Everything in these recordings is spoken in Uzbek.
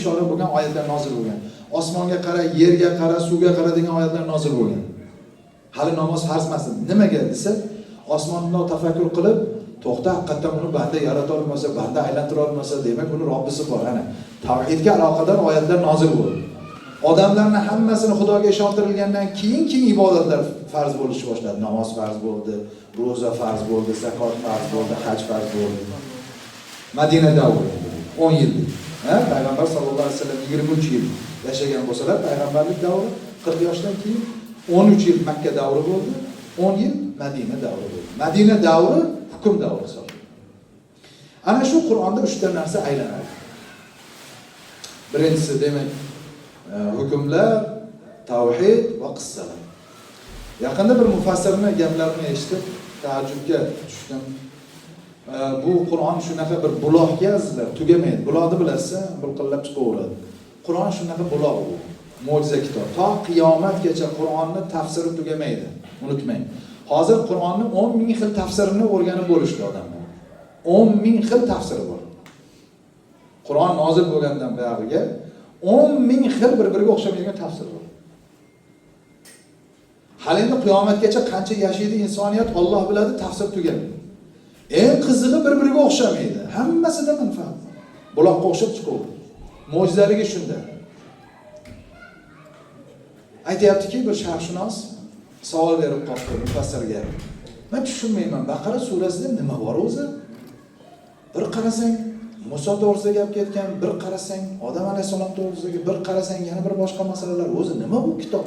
ishora bo'lgan oyatlar nozil bo'lgan. Osmonga qara, yerga qara, suvga qara degan oyatlar nozil bo'lgan. Hali namoz farz emas. Nimaga desa, osmonni tafakkur qilib, to'xta, haqiqatdan uni banda yarata olmasa, banda aylantira olmasa, demak uni Robbisi bor. Ana tavhidga aloqador oyatlar nozil bo'ldi. Odamlarni hammasini Xudoga ishontirilgandan keyin ibodatlar farz bo'lishni boshladi. Namoz farz bo'ldi, ro'za farz bo'ldi, zakot farz bo'ldi, haj farz bo'ldi. Madina davri 10 yillik. Ha, payg'ambar sallallohu alayhi vasallam 23 yil yashagan bo'lsalar, payg'ambarlik davri 40 yoshdan keyin 13 yil Makka davri bo'ldi, 10 yil Madina davri bo'ldi. Madina davri hukm davri hisoblanadi. Ana shu Qur'onda 3 ta narsa aylanadi. Birinchisi demak hukmlar, tavhid va qissalar. Yaqinda bir mufassirni gaplarini eshitib taajjubga tushdim. Bu Qur'on shunaqa bir buloqga, azizlar, tugamaydi. Buloqni bilasiz, bulqillab chiqaveradi. Qur'on shunaqa buloq u. Mo'jiza kitob. To qiyomatgacha Qur'onni tafsiri tugamaydi. Unutmang. Hozir Qur'onni 10 ming xil tafsirini o'rganib bo'lishdi odamlar. 10 ming xil tafsiri bor. Qur'on nozil bo'lgandan buyog'iga 10 ming xil bir-biriga o'xshamaydigan tafsir bor. Hali endi qiyomatgacha qancha yashaydi insoniyat, Alloh biladi, tafsir tugamaydi. Eng qizig'i bir-biriga o'xshamaydi. Hammasida manfaat. Buloqqa o'xshab chiqaveradi. Mo'jizaligi shunda. Aytyaptiki bir sharqshunos savol berib qoldi mufassirga. Men tushunmayman, Baqara surasida nima bor o'zi? Bir qarasang Muso to'g'risida gap ketgan, bir qarasang Odam alayhissalom to'g'risidagi, bir qarasang yana bir boshqa masalalar. O'zi nima bu kitob?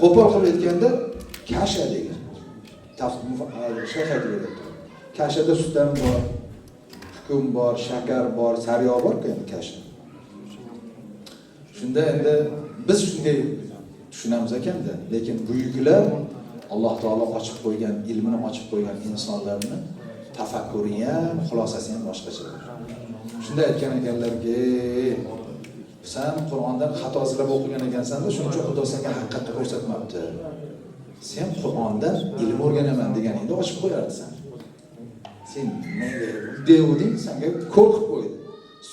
Qo'pol qilib aytganda kasha degan. Shayx aytib beryapti. Kashada sut ham bor, hukm bor, shakar bor, sariyog' bor-ku endi kasha. Shunda endi biz shunday tushunamiz ekanda, lekin buyuklar Alloh taolo ochib qo'ygan, ilmini ochib qo'ygan insonlarni tafakkuri ham, xulosasi ham boshqacha. Shunda aytgan ekanlarki, sen Qur'ondan xato izlab o'qigan ekansan-da, shuning uchun Xudo senga haqiqatni ko'rsatmabdi. Sen Qur'ondan ilm o'rganaman deganingda ochib qo'yardi sen. Sen nega devding, senga ko'r qilib qo'ydi.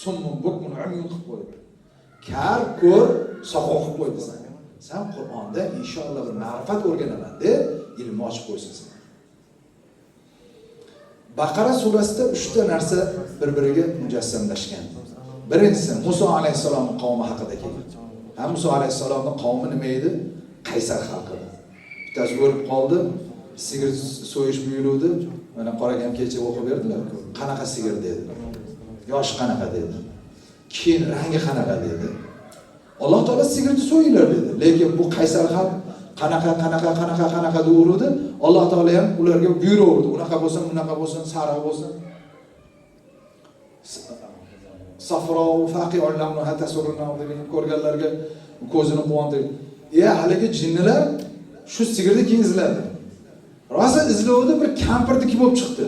Summun bukmun umyun qilib qo'ydi. Kar, ko'r, soqov qilib qo'ydi senga. Sen Qur'onda inshaalloh bir ma'rifat o'rganaman deb ilmni ochib qo'ysin sen. Baqara surasida 3 ta narsa bir-biriga mujassamlashgan. Birinchisi Muso alayhissalomning qavmi haqida kelgan. Ha, Muso alayhissalomning qavmi nima edi? Qaysar xalqi edi. Bittasi o'lib qoldi, sigir so'yish buyuruvdi. Mana qorakam kecha o'qib berdilar-ku. Qanaqa sigir dedi. Yoshi qanaqa dedi. Keyin rangi qanaqa dedi. Alloh taolo sigirni so'yinglar dedi. Lekin bu qaysar xalq qanaqa qanaqa qanaqa qanaqa deyaverdi. Alloh taolo ham ularga buyuraverdi. Unaqa bo'lsin, bunaqa bo'lsin, sariq bo'lsin. Safro faqi'un lamnuha tasurrun degan ko'rganlarga ko'zini quvontirdi. Haligi jinnilar shu sigirni keyin izladi. Rosa izlovdi, bir kampirdiki bo'lib chiqdi.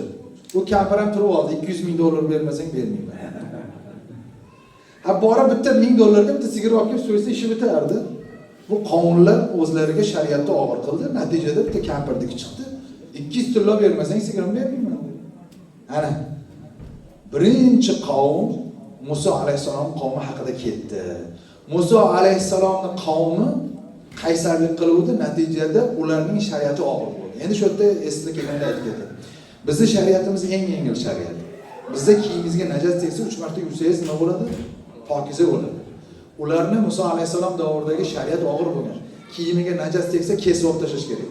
U kampir ham turib oldi, $200,000 bermasang bermayman. Ha, borib bitta $1000 bitta sigir olib kelib so'ysa ishi bitardi. Bu qonunlar o'zlariga shariatni og'ir qildi. Natijada bitta kampirdiki chiqdi. 200 tillo bermasang sigirimni bermayman. Ana birinchi qavm Muso alayhissalom qavmi haqida ketdi. Muso alayhissalomning qavmi qaysarlik qiluvdi, natijada ularning shariati og'ir bo'ldi. Endi shu yerda esda kelganda aytib ketay. Bizni shariatimiz eng yengil shariat. Bizda kiyimingizga najas tegsa 3 marta yuvsangiz nima bo'ladi? Pokiza bo'ladi. Ularni Muso alayhissalom davridagi shariat og'ir bo'lgan. Kiyimiga najas tegsa kesib olib tashlash kerak.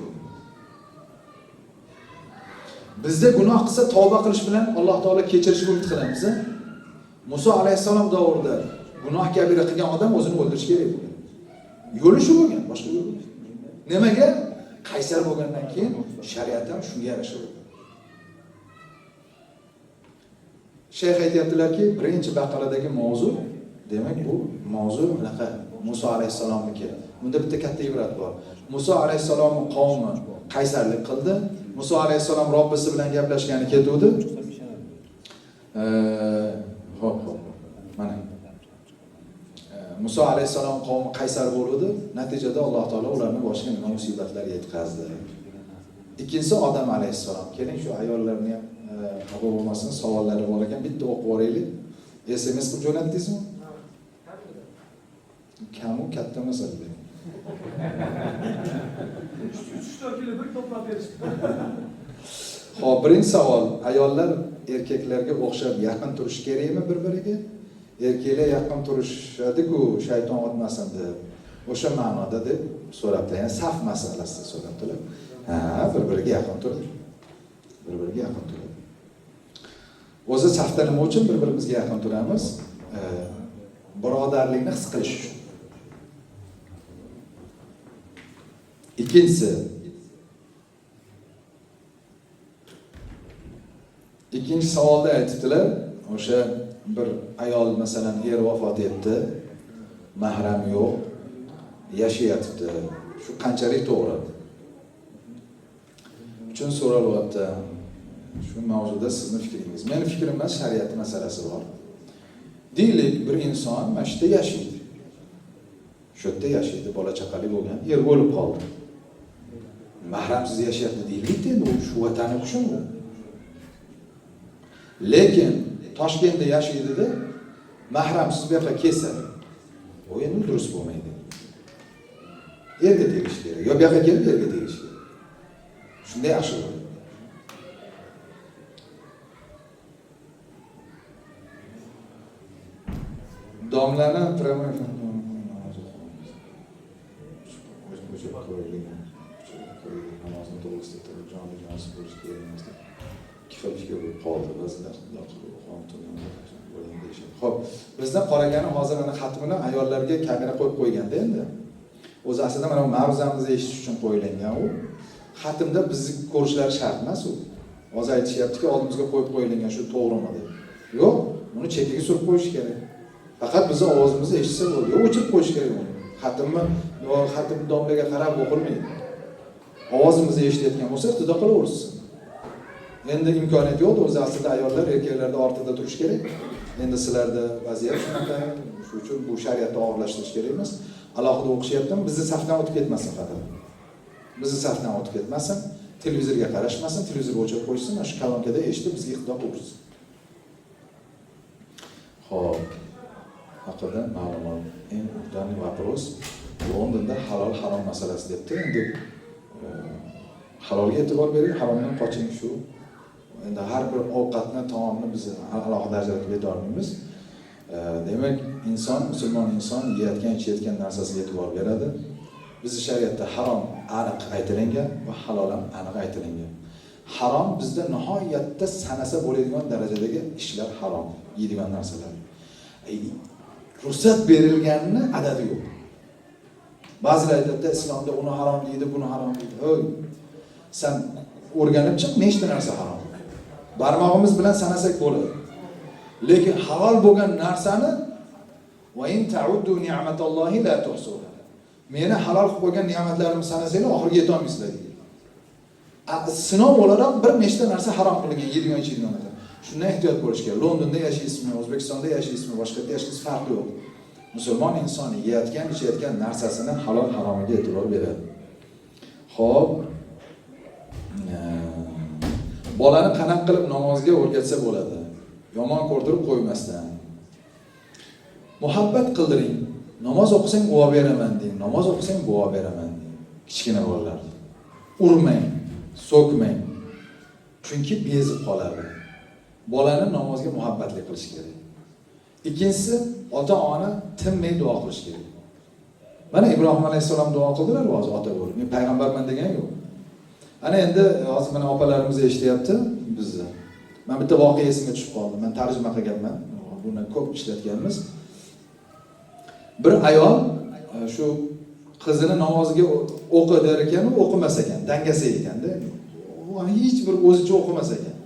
Bizda gunoh qilsa tavba qilish bilan Alloh taolo kechirishiga umid qilamiz. Muso alayhissalom davrida gunoh kabira qilgan odam o'zini o'ldirish kerak bo'lgan. Yo'li shu bo'lgan, boshqa yo'l yo'q. Nimaga? Qaysar bo'lgandan keyin shariat ham shunga yarasha bo'lgan. Shayx aytayaptilarki, birinchi Baqaradagi mavzu, demak bu mavzu bunaqa Muso alayhissalomniki. Bunda bitta katta ibrat bor. Muso alayhissalomning qavmi qaysarlik qildi. Muso alayhissalom Robbisi bilan gaplashgani ketuvdi. Xo'p, xo'p. Mana. Muso alayhissalom qavmi qaysar bo'ldi. Natijada Alloh taolo ularni boshiga nima musibatlar yetkazdi. Ikkinchisi Odam alayhissalom. Keling shu ayollarni ham xafa bo'lmasin, savollari bor ekan, bitta o'qib yuboraylik. SMS qilib jo'natdingizmi? Kamu katta masala. 3-4 kilo bir to'plab berishdi. Xo'p, birinchi savol. Ayollar erkaklarga o'xshab yaqin turishi kerakmi bir-biriga? Erkaklar yaqin turishadi-ku, shayton otmasin deb. O'sha ma'noda deb so'rabdilar. Ya'ni saf masalasida so'rabdilar. Ha, bir-biriga yaqin turadi. Bir-biriga yaqin turadi. O'zi safda nima uchun bir-birimizga yaqin turamiz? Birodarlikni his qilish uchun. Ikkinchisi, ikkinchi savolda aytibdilar, o'sha bir ayol masalan er vafot etdi, mahram yo'q, yashayotibdi. Shu qanchalik to'g'ri? Uchun so'ralyapti. Shu mavzuda sizni fikringiz. Meni fikrim emas, shariat masalasi bor. Deylik, bir inson mana shu yerda yashaydi. Shu yerda yashaydi, bola chaqali bo'lgan, er o'lib qoldi. Mahramsiz yashayapti deylik endi u shu vatani uchun u. Lekin Toshkentda yashaydida, mahramsiz bu yoqqa kelsa, u endi durust bo'lmaydi. Erga tegish kerak. Yo bu yoqqa kelib erga tegish kerak. Shunda yaxshi bo'ladi. Domlani prямой namozni to'g'risida turib jonli jonsiz bo'lish kerak emas deb ikki xil fikr bo'lib qoldi. Ba'zilar Xo'p, bizda qoragani hozir mana xatmini ayollarga kamera qo'yib qo'yganda endi. O'zi aslida mana bu ma'ruzamizni eshitish uchun qo'yilgan u. Xatmda bizni ko'rishlari shart emas u. Hozir aytishyaptiki, oldimizga qo'yib qo'yilgan shu to'g'rimi deb. Yo'q, uni chetiga surib qo'yish kerak. Faqat bizni ovozimizni eshitsa bo'ldi. Yo'q, o'chirib qo'yish kerak uni. Xatmni, xatm domlaga qarab o'qilmaydi. Ovozimizni eshitayotgan bo'lsa, iqtido qilaversin. Endi imkoniyat yo'q, o'zi aslida ayollar erkaklarda ortida turish kerak. Endi sizlarda vaziyat shunaqa, shu uchun bu shariatni og'irlashtirish kerak emas. Alohida o'qishyaptim, bizni safdan o'tib ketmasin faqat. Bizni safdan o'tib ketmasin, televizorga qarashmasin, televizorga o'chirib qo'ysin, shu kolonkada eshitib bizga iqtido qilsin. Xo'p, haqida ma'lumot. Eng данный вопрос Londonda halol harom masalasi debdi. Endi halolga e'tibor bering, haromdan qoching shu. Endi har bir ovqatni, taomni biz alohida ajratib bera olmaymiz. Demak, inson, musulmon inson yeyotgan, ichayotgan narsasiga e'tibor beradi. Bizning shariatda harom aniq aytilingan va halol ham aniq aytilingan. Harom bizda nihoyatda sanasa bo'ladigan darajadagi ishlar harom, yeydigan narsalar. Ruxsat berilganini adadi yo'q. Ba'zilar aytadi, islomda uni harom deydi, buni harom deydi. Hoy, sen o'rganib chiq, nechta narsa harom. Barmog'imiz bilan sanasak bo'ladi. Lekin halol bo'lgan narsani va in ta'uddu ni'matallohi la tuhsuha. Meni halol qilib qo'ygan ne'matlarimni sanasanglar oxiriga yeta olmaysizlar deydi. Sinov o'laroq bir nechta narsa harom qilingan, yeydigan ichadigan narsa. Shundan ehtiyot bo'lish kerak. Londonda yashaysizmi, O'zbekistonda yashaysizmi, boshqa yerda yashaysiz farqi yo'q. Musulmon inson yeyotgan, ichayotgan narsasini halol haromiga e'tibor beradi. Xo'p. Bolani qanaqa qilib namozga o'rgatsa bo'ladi? Yomon ko'rdirib qo'ymasdan. Muhabbat qildiring. Namoz o'qisang duo beraman deng, namoz o'qisang duo beraman deng. Kichkina bolalarni urmang, so'kmang. Chunki bezib qoladi. Bolani namozga muhabbatli qilish kerak. Ikkinchisi, ota-ona tinmay duo qilish kerak. Mana Ibrohim alayhissalom duo qildilar hozir ota bo'lib. Men payg'ambarman degan yo'q. Ana endi hozir mana opalarimiz eshityapti bizni. Men bitta voqea esimga tushib qoldi. Men tarjima qilganman. Buni ko'p ishlatganmiz. Bir ayol shu qizini namoziga o'qi der ekan, u o'qimas ekan, dangasa ekanda. U hech bir o'zicha o'qimas ekan.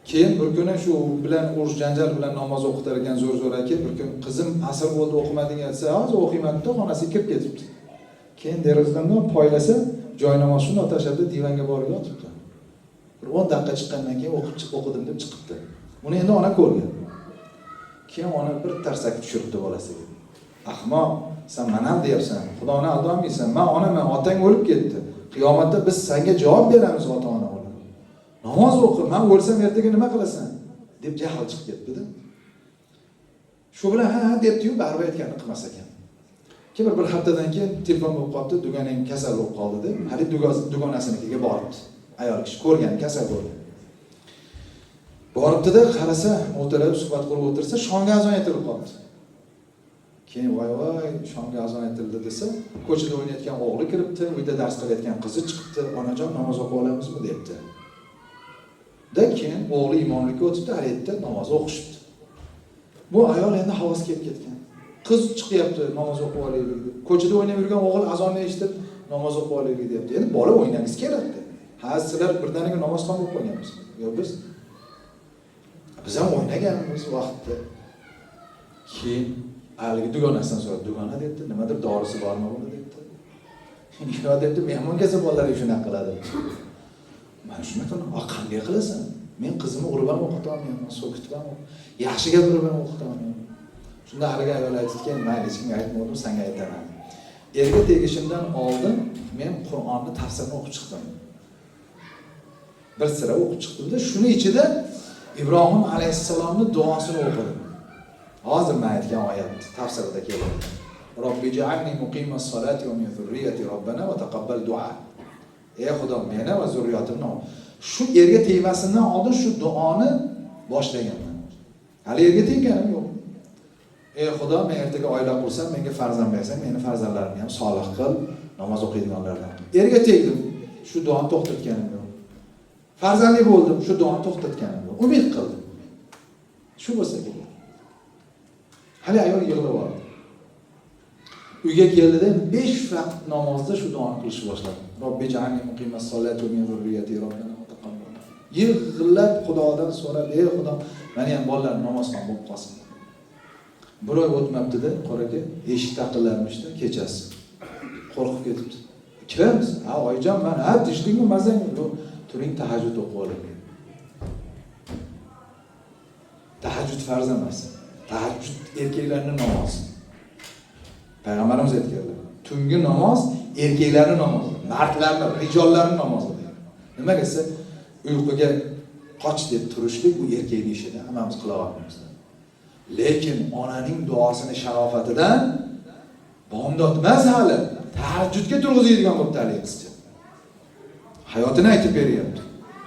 Keyin bir kuni shu bilan urush janjal bilan namoz o'qitar ekan zo'r-zo'raki. Bir kun qizim asr bo'ldi o'qimading desa, hozir o'qiyman deb xonasiga kirib ketibdi. Keyin derazadan poylasa, joy namoz shuni tashlabdi, divanga borib yotibdi. Bir 10 daqiqa chiqqandan keyin o'qidim deb chiqibdi. Uni endi ona ko'rgan. Keyin ona bir tarsak tushiribdi bolasiga. Ahmoq, sen meni aldayapsan, Xudoni aldolmaysan. Men onaman, otang o'lib ketdi. Qiyomatda biz senga javob beramiz ota-ona o'laroq. Namoz o'qi, men o'lsam ertaga nima qilasan? Deb jahl chiqib ketdi-da. Shu bilan ha ha debdi-yu, baribir aytganini qilmas ekan. Keyin bir haftadan keyin telefon bo'lib qolibdi, dugonang kasal bo'lib qoldi deb. Hali dugonasinikiga boribdi. Ayol kishi ko'rgan, kasal bo'lgan. Boribdi-da, qarasa, o'tirib suhbat qurib o'tirsa, shomga azon aytilib qolibdi. Keyin voy voy, shomga azon aytildi desa, ko'chada o'ynayotgan o'g'li kiribdi, uyda dars qilayotgan qizi chiqibdi, onajon namoz o'qib olamizmi debdi. Da keyin o'g'li imomlikka o'tibdi, hali yerda namoz o'qishibdi. Bu ayol endi havas kelib ketgan. Qiz chiqyapti, namoz o'qib olaylik deb. Ko'chada o'ynab yurgan o'g'il azonni eshitib, namoz o'qib olaylik deyapti. Endi bola o'ynagisi keladi. Ha, sizlar birdaniga namozxon bo'lib qolganmiz. Yo'q, biz ham o'ynaganmiz vaqtda. Keyin haligi dugonasidan so'radi, dugona debdi, nimadir dorisi bormi buni debdi. Yo'q debdi, mehmon kelsa bolalar shunaqa qiladi. Mana shunaqa, qanday qilasan? Men qizimni urib ham o'qita olmayman, so'kitib ham, yaxshi gapirib ham o'qita olmayman. Shunda haligi ayol aytdiki, mayli, hech kimga aytmadim, senga aytaman. Erga tegishimdan oldin men Qur'onni tafsirini o'qib chiqdim. Bir sira o'qib chiqdimda, shuni ichida Ibrohim alayhissalomning duosini o'qidim. Hozir men aytgan oyat tafsirida keladi. Robbi ja'alni muqimas solati va min zurriyyati robbana va taqabbal du'a. Ey Xudo, meni va zurriyotimni ol. Shu erga tegmasimdan oldin shu duoni boshlaganman. Hali erga tegganim yo'q. Ey Xudo, men ertaga oila qursam, menga farzand bersan, meni farzandlarimni ham solih qil, namoz o'qiydiganlardan qil. Erga tegdim, shu duoni to'xtatganim yo'q. Farzandli bo'ldim, shu duoni to'xtatganim yo'q. Umid qildim. Shu bo'lsa kerak. Hali ayol yig'lab oldi. Uyga keldida 5 vaqt namozda shu duoni qilishni boshladi. Robbi ja'alni muqimas solati va min zurriyyati robbana va taqabbal. Yig'lab Xudodan so'rab, ey Xudo, meni ham bolalarim namozxon bo'lib qolsin. Bir oy o'tmabdi-da, qora aka, eshik taqillarmishda kechasi. Qo'rqib ketibdi. Kim? Ha, oyijon, men, ha, tinchdingmi, mazang? Yo'q, turing tahajjud o'qib oling. Tahajjud farz emas. Tahajjud erkaklarning namozi. Payg'ambarimiz aytganlar, tungi namoz erkaklarning namozi, mardlarning, rijollarning namozi degan. Nimaga desa, uyquga qoch deb turishlik bu erkakning ishida, hammamiz qila olmaymiz. Lekin onaning duosini sharofatidan bomdod emas hali tahajjudga turg'izadigan bo'libdi haligi qizcha. Hayotini aytib beryapti.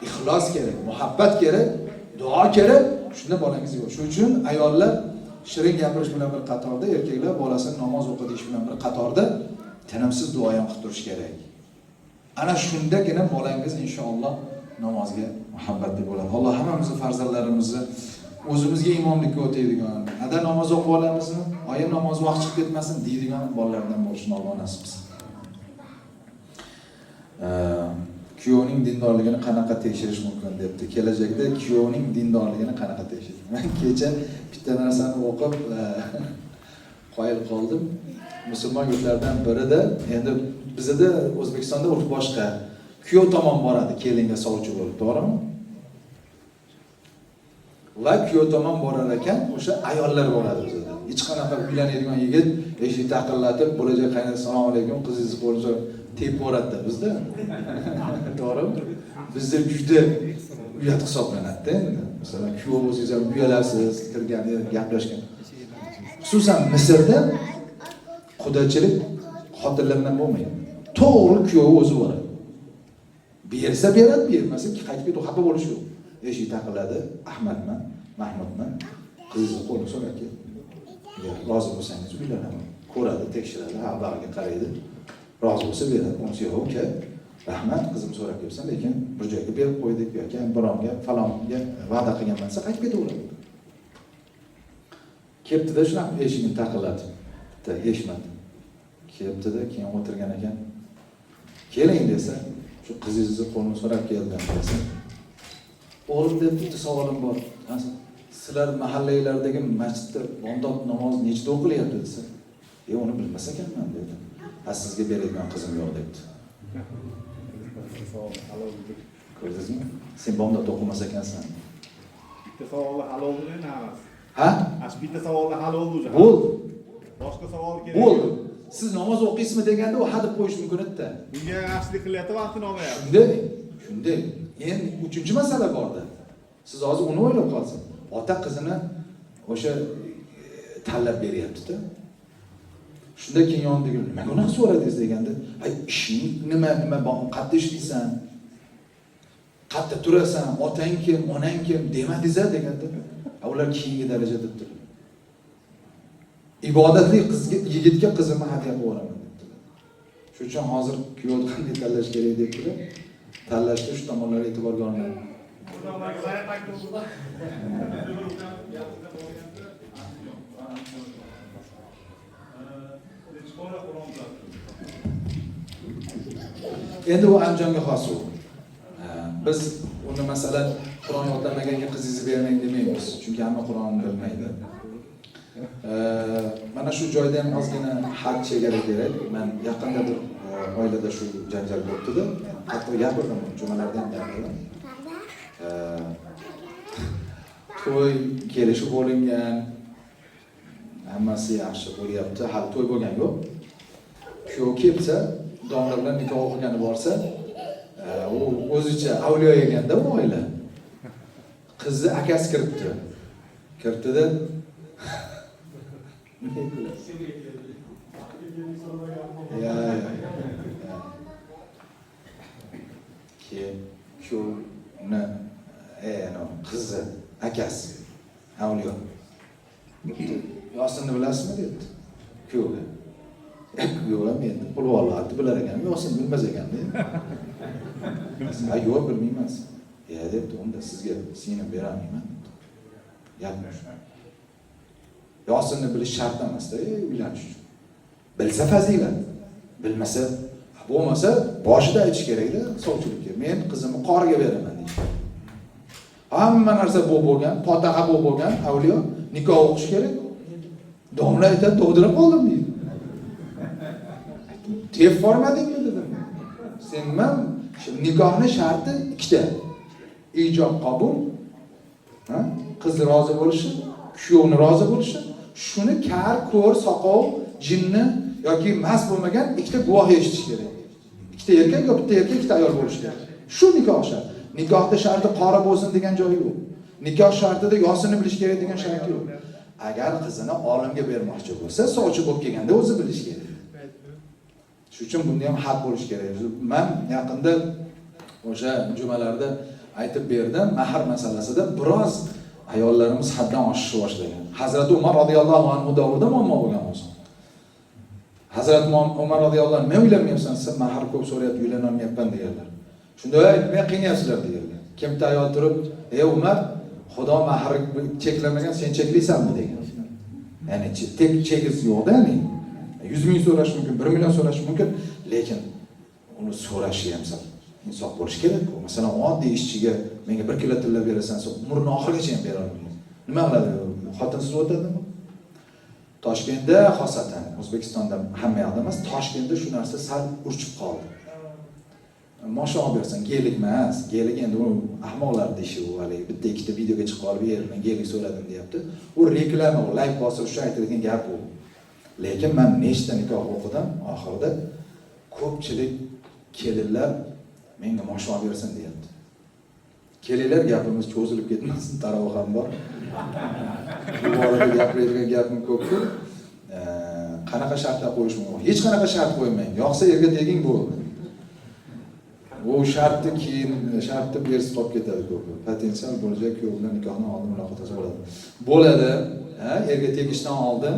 Ixlos kerak, muhabbat kerak, duo kerak, shunda bolangiz yo'q. Shuning uchun ayollar shirin gapirish bilan bir qatorda, erkaklar bolasini namoz o'qi deyish bilan bir qatorda tinimsiz duo ham qilib turish kerak. Ana shundagina bolangiz inshaalloh namozga muhabbatli bo'ladi. Alloh hammamizni farzandlarimizni o'zimizga imomlikka o'taydigan, ada namoz o'qib olamizmi, oyim namoz vaqti chiqib ketmasin deydigan bolalardan bo'lishini Alloh nasib qilsin. Kuyovning dindorligini qanaqa tekshirish mumkin debdi. Kelajakda kuyovning dindorligini qanaqa tekshirish? Men kecha bitta narsani o'qib qoyil qoldim. Musulmon yurtlardan birida, endi bizda O'zbekistonda urf boshqa. Kuyov tomon boradi kelinga sovchi bo'lib, to'g'rimi? Va kuyov tomon borar ekan, o'sha ayollar boradi bizda. Hech qanaqa uylanadigan yigit eshik taqillatib, bo'lajak qaynota assalomu alaykum, qizingizni qo'lini so'rab tepib yuboradi bizda. To'g'rimi? Bizda juda uyat hisoblanadi endi. Masalan, kuyov bo'lsangiz ham uyalasiz, kirganda gaplashgan. Xususan Misrda qudachilik xotinlar bilan bo'lmaydi. To'g'ri kuyovi o'zi boradi. Bersa beradi, bermasa qaytib ketib xafa bo'lish yo'q. Eshik taqilladi, Ahmadman, Mahmudman, qizingizni qo'lini so'rab kel. Agar rozi bo'lsangiz uylanaman. Ko'radi, tekshiradi, ha bag'iga qaraydi. Rozi bo'lsa beradi, bo'lmasa yo'q, uka, rahmat, qizim so'rab kelibsan, lekin bir joyga berib qo'ydik yoki birovga falonga va'da qilganman desa qaytib ketaveradi. Kelibdi-da shunaqa eshigini taqillatib, bitta eshmadi. Kelibdi-da, keyin o'tirgan ekan. Keling desa, shu qizingizni qo'lini so'rab keldim desa, o'g'lim deb bitta savolim bor. Sizlar mahallanglardagi masjidda bomdod namozi nechida o'qilyapti desa, uni bilmas ekanman dedi. Ha, sizga beradigan qizim yo'q debdi. Ko'rdingizmi? Sen bomdod o'qimas ekansan. Bitta savolni hal oldi endi hammasi. Ha? Shu bitta savolni hal oldi уже. Bo'ldi. Boshqa savol kerak. Bo'ldi. Siz namoz o'qiysizmi deganda u hadeb qo'yish mumkin edi. Bunga qarshilik qilyapti, vaqtini olmayapti. Shunday, shunday. Endi uchinchi masala borda. Siz hozir uni o'ylab qolsin. Ota qizini o'sha Tanlab beryapti-da. Shunda keyin yonidagi, nimaga unaqa so'radingiz deganda, ay, ishing nima, nima, qayerda ishlaysan, qayerda turasan, otang kim, onang kim demadingiz deganda, ular keyingi daraja debdilar. Ibodatli qizga, yigitga qizimni hadya qilib yuboraman debdilar. Shuning uchun hozir kuyovni qanday tanlash kerak debdilar. Tanlashda shu tomonlarga e'tiborga olinadi. Endi u Andijonga xos u. Biz uni, masalan, Qur'on yodlamaganga qizingizni bermang demaymiz, chunki hamma Qur'onni bilmaydi. Mana shu joyda ham ozgina had chegara kerak. Men yaqinda bir oilada shu janjal bo'libdi-da. Hatto gapirdim, jumalarda ham gapirdim. To'y kelishib bo'lingan, hammasi yaxshi bo'lyapti, hali to'y bo'lgan yo'q. Kuyov kelsa, domla bilan nikoh o'qigani borsa, u o'zicha avliyo ekanda u oila. Qizni akasi kiribdi. Kiribdi-da. Ya, ya, ya. Keyin kuyovni, qizni akasi avliyo. Yosinni bilasizmi debdi kuyovga. Kuyov ham endi qulvollarni bilar ekan, Yosin bilmas ekanda. Ha, yo'q, bilmayman. Ya debdi, unda sizga singlim berolmayman debdi. Gap shu. Yosinni bilish shart emasda, uylanish uchun. Bilsa fazilat, bilmasa bo'lmasa boshida aytish kerakda sovchilikka. Men qizimni qoriga beraman deyish kerak. Hamma narsa bu bo'lgan, fotiha bu bo'lgan, avliyo nikoh o'qish kerak. Domla aytadi, dovdirab qoldim deydi. Tef formadingmi dedim. Sen nima? Nikohni sharti ikkita. Ijob qabul, ha? Qiz rozi bo'lishi, kuyovni rozi bo'lishi, shuni kar, ko'r, soqov, jinni yoki mast bo'lmagan ikkita guvoh eshitish kerak. Ikkita erkak yo bitta erkak, ikkita ayol bo'lishi kerak. Shu nikoh sharti. Nikohda sharti qora bo'lsin degan joyi yo'q. Nikoh shartida yosini bilish kerak degan sharti yo'q. Agar qizini olimga bermoqchi bo'lsa, sovchi bo'lib kelganda o'zi bilish kerak. Shuning uchun bunda ham had bo'lish kerak. Men yaqinda o'sha jumalarda aytib berdim, mahr masalasida biroz ayollarimiz haddan oshishni boshlagan. Hazrati Umar radhiyallohu anhu davrida muammo bo'lgan o'zi. Hazrati Umar radhiyallohu anhu, "Men uylanmayapsan, sen mahr ko'p so'rayapti, uylanolmayapman" deganlar. Shunda, "Ey, nima qiynayapsizlar" deganlar. Kimta ayol turib, "Ey Umar, Xudo mahr cheklamagan, sen cheklaysanmi" degan. Ya'ni tek chegiz yo'qda, ya'ni 100 ming so'rash mumkin, 1 million so'rash mumkin, lekin uni so'rashi ham sal insof bo'lish kerak. Masalan, oddiy ishchiga menga 1 kilo tilla berasan, desa, umrini oxirigacha ham bera olmaydi. Nima qiladi? Xotinsiz o'tadimi? Toshkentda xosatan, O'zbekistonda hamma yoqda emas, Toshkentda shu narsa sal urchib qoldi. Moshin olib bersan, gelik emas, gelik endi u ahmoqlar ishi u, haligi bitta ikkita videoga chiqib olib, erimdan gelik so'radim deyapti. U reklama, u layk bosib shu aytilgan gap u. Lekin men nechta nikoh o'qidim, oxirida ko'pchilik kelinlar menga moshin olib bersin deyapti. Kelinlar, gapimiz cho'zilib ketmasin, taroveh ham bor. Bu borada gapiradigan gapim ko'p-ku. Qanaqa shartlar qo'yish mumkin? Hech qanaqa shart qo'ymang. Yoqsa erga teging bo'ldi. U shartni keyin shartni bersiz qolib ketadi ko'pi. Potensial bo'lajak kuyov bilan nikohdan oldin muloqot qilsa bo'ladi. Bo'ladi, ha, erga tegishdan oldin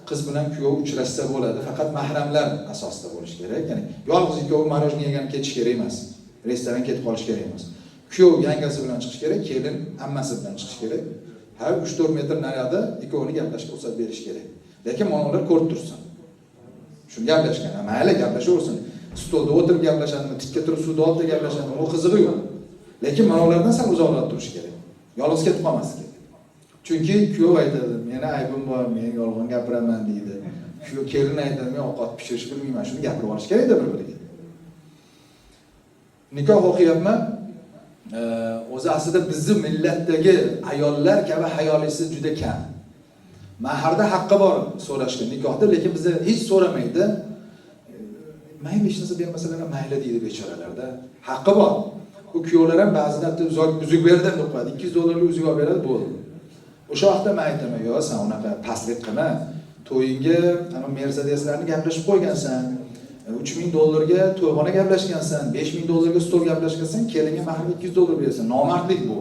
qiz bilan kuyov uchrashsa bo'ladi. Faqat mahramlar asosida bo'lishi kerak. Ya'ni yolg'iz ikkovi мороженое yegan ketish kerak emas. Restoran ketib qolish kerak emas. Kuyov yangasi bilan chiqish kerak, kelin ammasi bilan chiqish kerak. Har 3-4 metr naryoqda ikkovini gaplashishga ruxsat berish kerak. Lekin mana ular ko'rib tursin. Shu gaplashgan, mayli gaplashaversin. Stolda o'tirib gaplashadimi, tikka turib suvda oldida gaplashadimi, u qizig'i yo'q. Lekin mana ulardan sal uzoqroq turish kerak. Yolg'iz ketib qolmaslik kerak. Chunki kuyov aytadi, meni aybim bor, men yolg'on gapiraman deydi. Kuyov kelin aytadi, men ovqat pishirishni bilmayman, shuni gapirib olish kerakda bir-biriga. Nikoh o'qiyapman. O'zi aslida bizni millatdagi ayollar kabi hayolisi juda kam. Mahrda haqqi bor so'rashga nikohda, lekin bizda hech so'ramaydi. Mayli hech narsa bermasalar ham mayli deydi bechoralarda. Haqqi bor. U kuyovlar ham ba'zida uzuk berdim deb qo'yadi. $200 uzuk olib beradi, bo'ldi. O'sha vaqtda men aytaman, yo'q, sen unaqa pastlik qilma. To'yingga ana Mercedeslarni gaplashib qo'ygansan. $3000 ga to'yxona gaplashgansan, $5000 ga stol gaplashgansan, kelinga mahrga $200 berasan. Nomardlik bu,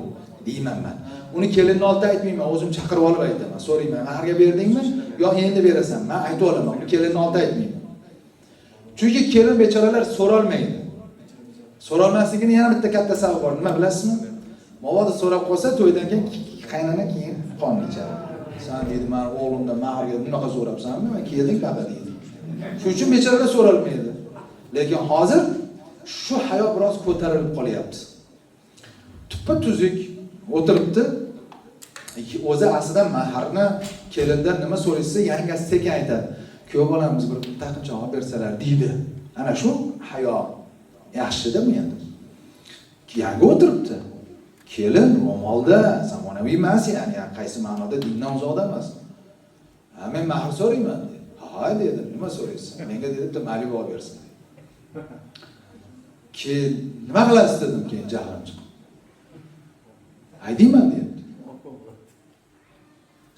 deyman men. Uni kelinni oldida aytmayman, o'zim chaqirib olib aytaman. So'rayman, mahrga berdingmi? Yo endi berasan. Men aytib olaman, uni kelinni oldida aytmayman. Chunki kelin bechoralar so'rolmaydi. So'rolmasligini yana bitta katta sababi bor. Nima bilasizmi? Mabodo so'rab qolsa, to'ydan keyin qaynona keyin qon ichadi. Sen deydi, men o'g'limdan mahrga bunaqa so'rabsanmi? Men kelding baqa deydi. Shuning uchun bechoralar so'ralmaydi. Lekin hozir shu hayo biroz ko'tarilib qolyapti. Tuppa tuzuk o'tiribdi. O'zi aslida mahrni kelindan nima so'raysa, yangasi sekin aytadi. Kuyov bolamiz bir taqinchoq olib bersalar deydi. Ana shu hayo yaxshida bu endi. Yanga o'tiribdi. Kelin ro'molda, zamonaviy emas, ya'ni qaysi ma'noda dindan uzoqda emas. Ha, men mahr so'rayman dedi. Ha, dedim, nima so'raysiz? Menga dedi, bitta Malibu olib bersin. Keyin nima qilasiz dedim, keyin jahlim chiqib. Haydayman deyapti.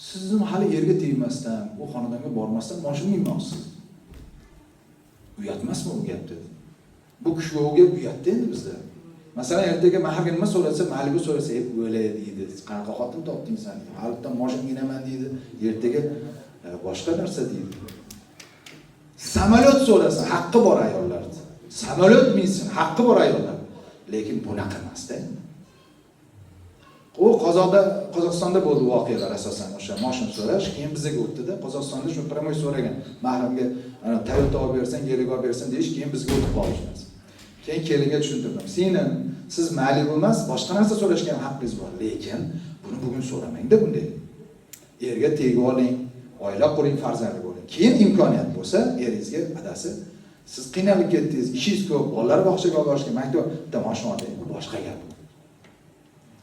Siz hali erga tegmasdan, u xonadonga bormasdan mashina minmoqchisiz. Uyatmasmi bu gap dedi. Bu kuyovga uyatdi endi bizda. Masalan, ertaga mahrga nima so'rasa, Malibu so'rasa, "Ey, o'lay" deydi. Qanaqa xotin topding sen? Halitdan mashina minaman deydi. Ertaga boshqa narsa deydi. Samolyot so'rasa, haqqi bor ayollarda. Samolyot minsin, haqqi bor ayollar. Lekin bunaqa emas-da endi. U Qozog'istonda bo'ldi voqealar asosan o'sha mashina so'rash, keyin bizga o'tdi-da. Qozog'istonda shu прямой so'ragan, mahramga Toyota olib bersan, Gelik olib bersan deyish, keyin bizga o'tib qoldi shu narsa. Keyin kelinga tushuntirdim. Singlim, siz Malibu emas, boshqa narsa so'rashga ham haqqingiz bor, lekin buni bugun so'ramang-da bunday. Erga tegib oling, oila quring, farzandli bo'ling. Keyin imkoniyat bo'lsa, eringizga adasi, siz qiynalib ketdingiz, ishingiz ko'p, bolalar bog'chaga olib borishga, maktab, bitta mashina oling, bu boshqa gap.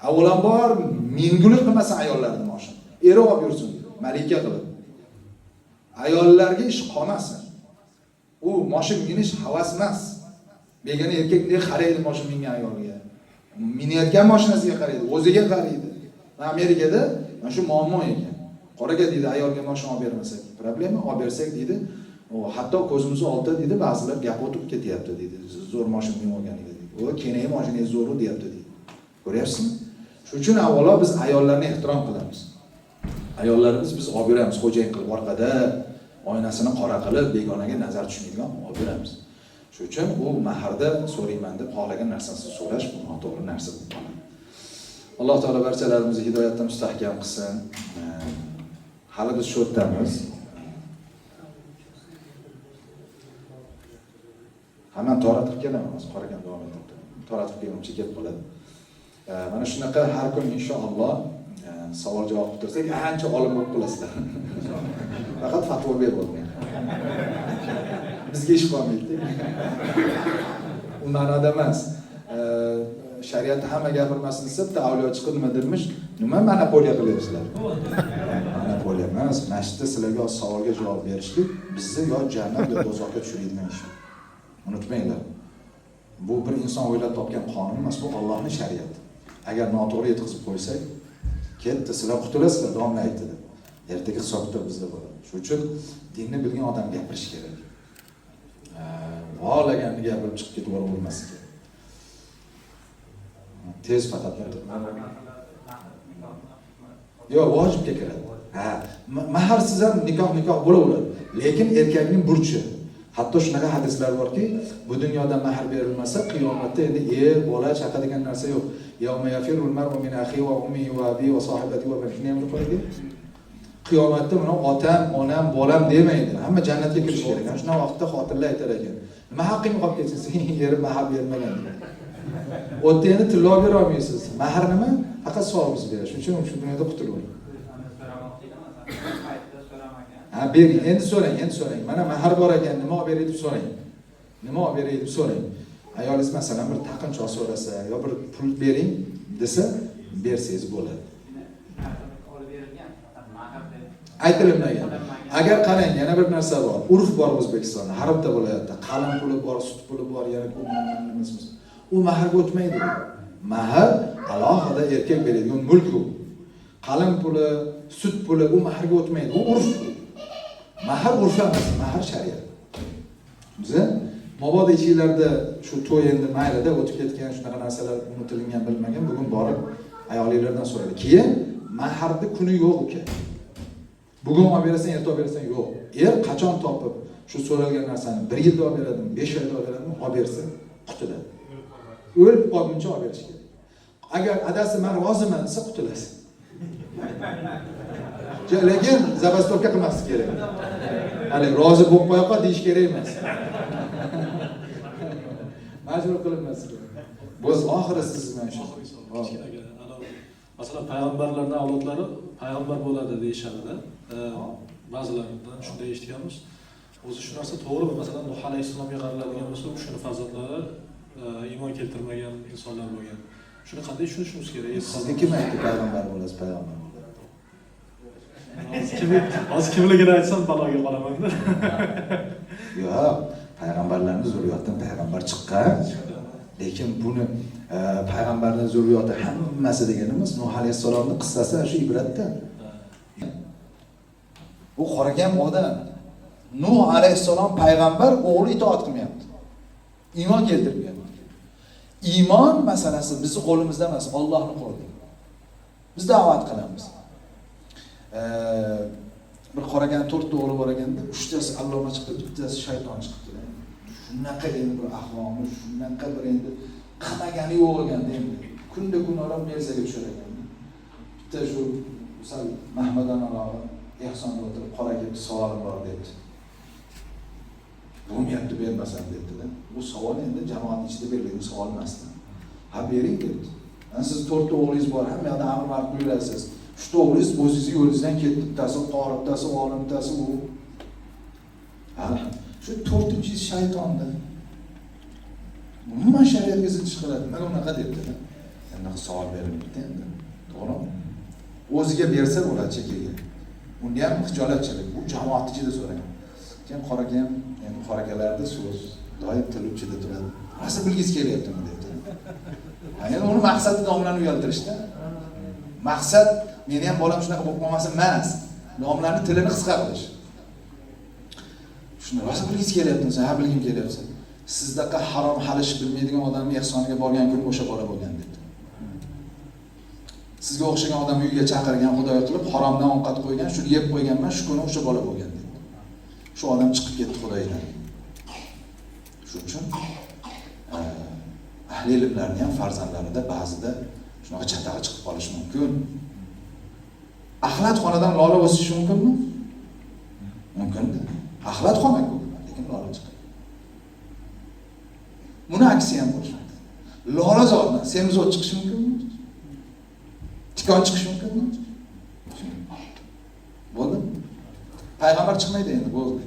Avvalambor mingulik qilmasin ayollarni mashina. Eri olib yursin, malika qilib. Ayollarga ish qolmasin. U mashina minish havas emas. Begona erkak bunday qaraydi mashina mingan ayolga. Minayotgan mashinasiga qaraydi, o'ziga qaraydi. Amerikada mana shu muammo ekan. Qoraga deydi, ayolga mashina olib bermasak, problema, olib bersak deydi. O hatto ko'zimiz oldida deydi, ba'zilar gap o'tib ketyapti deydi. Zo'r mashina minib olganiga deydi. O keyin mashinangiz zo'ru deyapti deydi. Ko'ryapsizmi? Shuning uchun avvalo biz ayollarni ehtirom qilamiz. Ayollarimiz biz olib yuramiz, xo'jayin qilib orqada oynasini qora qilib begonaga nazar tushmaydigan olib yuramiz. Shuning uchun u maharda so'rayman deb xohlagan narsasini so'rash bu noto'g'ri narsa bo'lib qoladi. Alloh taolo barchalarimizni hidoyatda mustahkam qilsin. Hali biz shu yerdamiz. Hamma torat qilib kelaman, hozir qoragan davom etib. Torat qilib kelguncha kelib qoladi. Mana shunaqa har kun inshaalloh savol javob qilib tursak, ancha olim bo'lib qolasizlar. Faqat fatvo berib olmang. Bizga ish qolmaydi. U ma'noda emas. Shariatda hamma gapirmasin desa, bitta avliyo chiqib nima dermish? Nima monopoliya qilyapsizlar? Monopoliya emas. Masjidda sizlarga savolga javob berishlik bizni yo jannat yo do'zaxga tushiradigan ish. Unutmanglar. Bu bir inson o'ylab topgan qonun emas, bu Allohning shariati. Agar noto'g'ri yetkazib qo'ysak, ketdi, sizlar qutulasizlar, domla aytdi deb. Ertaga hisob kitob bizda bo'ladi. Shuning uchun dinni bilgan odam gapirish kerak. Xohlaganini gapirib chiqib ketib yuboravermaslik kerak. Tez faqat. Yo'q, vojibga kiradi. Ha, mahrsiz ham nikoh bo'laveradi. Lekin erkakning burchi. Hatto shunaqa hadislar borki, bu dunyoda mahr berilmasa, qiyomatda endi er, bola, chaqa degan narsa yo'q. Yawma yafirul mar'u min akhihi va ummihi va abihi va sohibatihi va banihi. Shuni ham qo'ydi. Qiyomatda buni otam, onam, bolam demaydi. Hamma jannatga kirish kerak. Ana shunday vaqtda xotinlar aytar ekan. Nima haqqing qolib ketsin? Sen erim mahr bermagan degan. O'tda endi tillo bera olmaysiz. Mahr nima? Faqat savobingiz beradi. Shuning uchun shu dunyoda qutulib. Ha, bering, endi so'rang, endi so'rang. Mana mahr bor ekan, nima olib beray deb so'rang. Nima olib beray deb so'rang. Ayolingiz masalan bir taqinchoq so'rasa yo bir pul bering desa, bersangiz bo'ladi. Aytilmagan. Agar qarang, yana bir narsa bor. Urf bor O'zbekistonda, har bitta viloyatda qalin puli bor, sut puli bor, yana ko'p nimasi. U mahrga o'tmaydi. Mahr alohida erkak beradigan mulk u. Qalin puli, sut puli u mahrga o'tmaydi. U urf. Mahr urf emas, mahr shariat. Biza mabodo ichinglarda shu to'y endi maylida o'tib ketgan, shunaqa narsalar unutilgan, bilmagan, bugun borib ayolinglardan so'raydi. Keyin mahrni kuni yo'q uka. Bugun olib berasan, erta olib berasan, yo'q. Er qachon topib shu so'ralgan narsani 1 yilda olib beradimi, 5 oyda olib beradimi, olib bersa qutuladi. O'lib qolguncha olib berish kerak. Agar adasi men roziman desa qutulasiz. Lekin zabastovka qilmaslik kerak. Hali rozi bo'lib qo'ya qol deyish kerak emas. Majbur qilinmaslik kerak. Biz oxiri siz bilan shu. Oxirgi savol kichkinagina. Masalan, payg'ambarlarning avlodlari payg'ambar bo'ladi deyishadi-da. Ba'zilaridan shunday eshitganmiz. O'zi shu narsa to'g'rimi? Masalan, Nuh alayhissalomga qaraladigan bo'lsa, u kishini farzandlari iymon keltirmagan insonlar bo'lgan. Shuni qanday tushunishimiz kerak? Sizga kim aytdi payg'ambar bo'lasiz, payg'ambar bo'ladi? Hozir kimligini aytsam baloga qolaman-da. Yo'q, payg'ambarlarning zurriyatidan payg'ambar chiqqan. Lekin buni payg'ambarning zurriyati hammasi deganimiz Nuh alayhissalomning qissasi shu ibratda. Bu qorakam odam. Nuh alayhissalom payg'ambar, o'g'li itoat qilmayapti. Iymon keltirmayapti. Iymon masalasi bizning qo'limizda emas, Allohning qo'lida. Biz da'vat qilamiz. Bir qoragan 4 o'g'li bor ekanda, 3tasi alloma chiqdi, bittasi shayton chiqibdi. Shunaqa endi bir ahvomi, shunaqa bir endi qilmagani yo'q ekanda endi. Kunda kun olib merzaga tushar ekan. Bitta shu sal Mahmadan olog'i Ehsonda o'tirib, qoraga bir savolim bor debdi. Bo'lmayapti bermasam debdi-da. Bu savol endi jamoat ichida beriladigan savol emasdi. Ha bering debdi. Mana siz 4 o'g'lingiz bor, hamma yoqda amr ma'ruf buyurasiz. 3 o'g'lingiz o'zingizni yo'lingizdan ketdi, bittasi qori, bittasi olim, bittasi u. Ha, shu 4-inchisi shaytonda. Umuman shariatga zid ish qiladi. Mana unaqa debdi-da. Endi savol berilmaydi endi. To'g'rimi? O'ziga bersa bo'ladi chekkaga. Unda ham hijolatchilik. Bu jamoat ichida so'ragan. Keyin qoraka ham, endi qorakalarda so'z doim til uchida turadi. Rosa bilgisi kelyaptimi debdi. Endi uni maqsadi domlani uyaltirishda. Maqsad meni ham bolam shunaqa bo'lib qolmasin emas. Domlani tilini qisqa qilish. Shuni rosa bilgisi kelyaptimi? Ha, bilgim kelyapti. Sizdaqa harom halish bilmaydigan odamni ehsoniga borgan kuni o'sha bola bo'lgan debdi. Sizga o'xshagan odamni uyga chaqirgan, xudoy qilib, haromdan ovqat qo'ygan, shuni yeb qo'yganman, shu kuni o'sha bola bo'lgan debdi. Shu odam chiqib ketdi Xudoydan. Shu uchun ahli ilmlarning ham farzandlarida ba'zida shunaqa chatag'i chiqib qolishi mumkin. Axlat xonadan lola o'sishi mumkinmi? Mumkin-da. Axlat xona-ku, lekin lola chiqadi. Buni aksi ham bo'lishi mumkin. Lolazordan semizot chiqishi mumkinmi? Tikon chiqishi mumkinmi? Bo'ldi? Payg'ambar chiqmaydi endi, bo'ldi.